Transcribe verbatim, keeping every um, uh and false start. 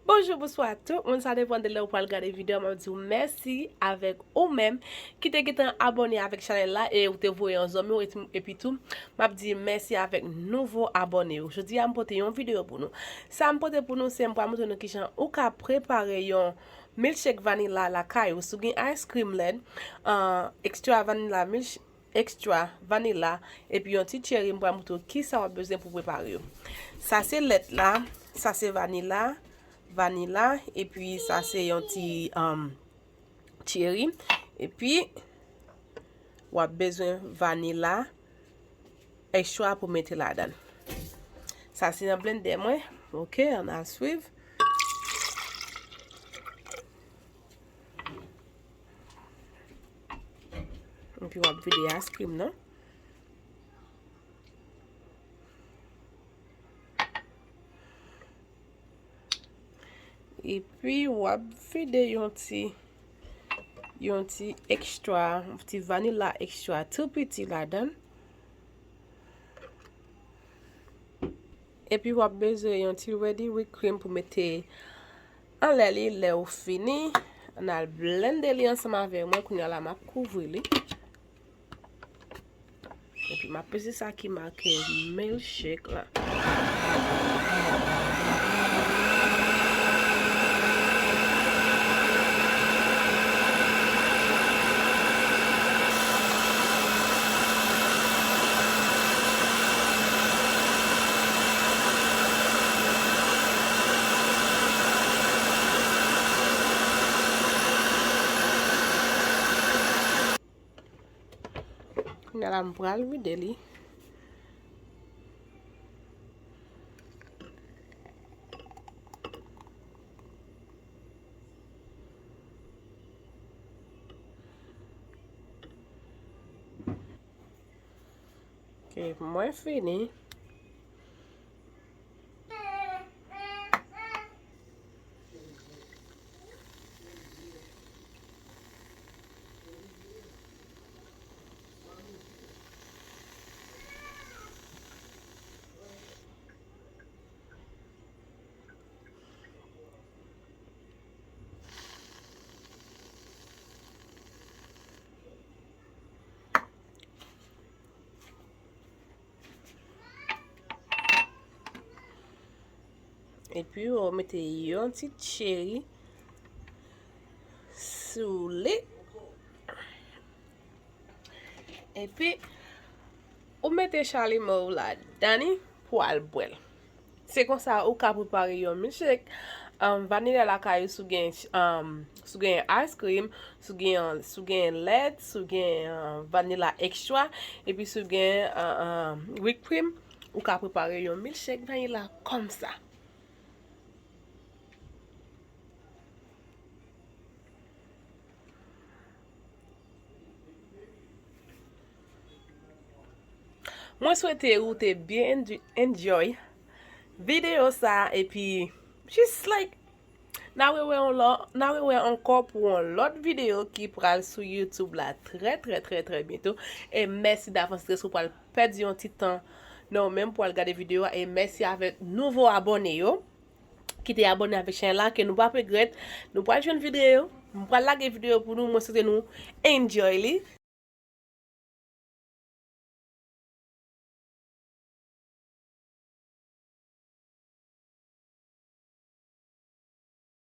Bonjou, bonswa tout moun, sa depann de lè ou pral gade videyo a, m ap di w mèsi avèk ou menm ki te gentan abòne avèk chanèl la e ou te voye yon zanmi w, epi tou, m ap di mèsi avèk nouvo abòne yo. Jodi a, m pote yon videyo pou nou. Sa m pote pou nou, se m pral montre nou kijan ou ka prepare yon milkshake vanila lakay ou. Si w gen ice cream lèt, ah, extra vanilla milk, extra vanilla, epi yon ti cherry, m pral montre w kisa w ap bezwen pou prepare yo. Sa se lèt la, sa se vanila, vanila, epi sa se yon ti, um, cherry, epi w ap bezwen vanila extra pou mete ladan. Sa se nan blendè mwen, ok, ann al swiv. Epi w ap vide ice cream nan. Epi w ap vide yon ti, yon ti extra, yon ti vanilla extra tou piti ladan. Epi w ap bezwen yon ti ready whipped cream pou mete anlè li lè ou fini. Ann al blende li ansanm avè mwen. Kounye a la, m ap kouvri li. Epi m ap peze sa ki make milkshake la. Kounye a la, m pral vide li. Ok, mwen fini. Epi, ou mete yon ti cherry sou li. Epi, ou mete chalumeau w ladan li pou al bwè l. Se konsa ou ka prepare yon milkshake, um, vanilya lakay ou, si w gen, um, si w gen ice cream, si w gen, si w gen lèt, si w gen, um, vanilla extra, epi si w gen, uh, um, whipped cream, ou ka prepare yon milkshake vanilla kòmsa. Mwen swete ou te byen enj-, enjoy videyo sa, epi just like, n a rewè yon lò, n a rewè ankò pou yon lòt videyo ki pral sou YouTube la trè, trè, trè, trè byento. E mèsi davans, rès ou pral pèdi yon ti tan nan ou menm pou al gade videyo a. E mèsi avèk nouvo abòne yo ki te abòne avèk chanèl la, ke nou p ap regrèt. Nou pral jwenn videyo, m pral lage videyo pou nou, mwen swete nou enjoy li.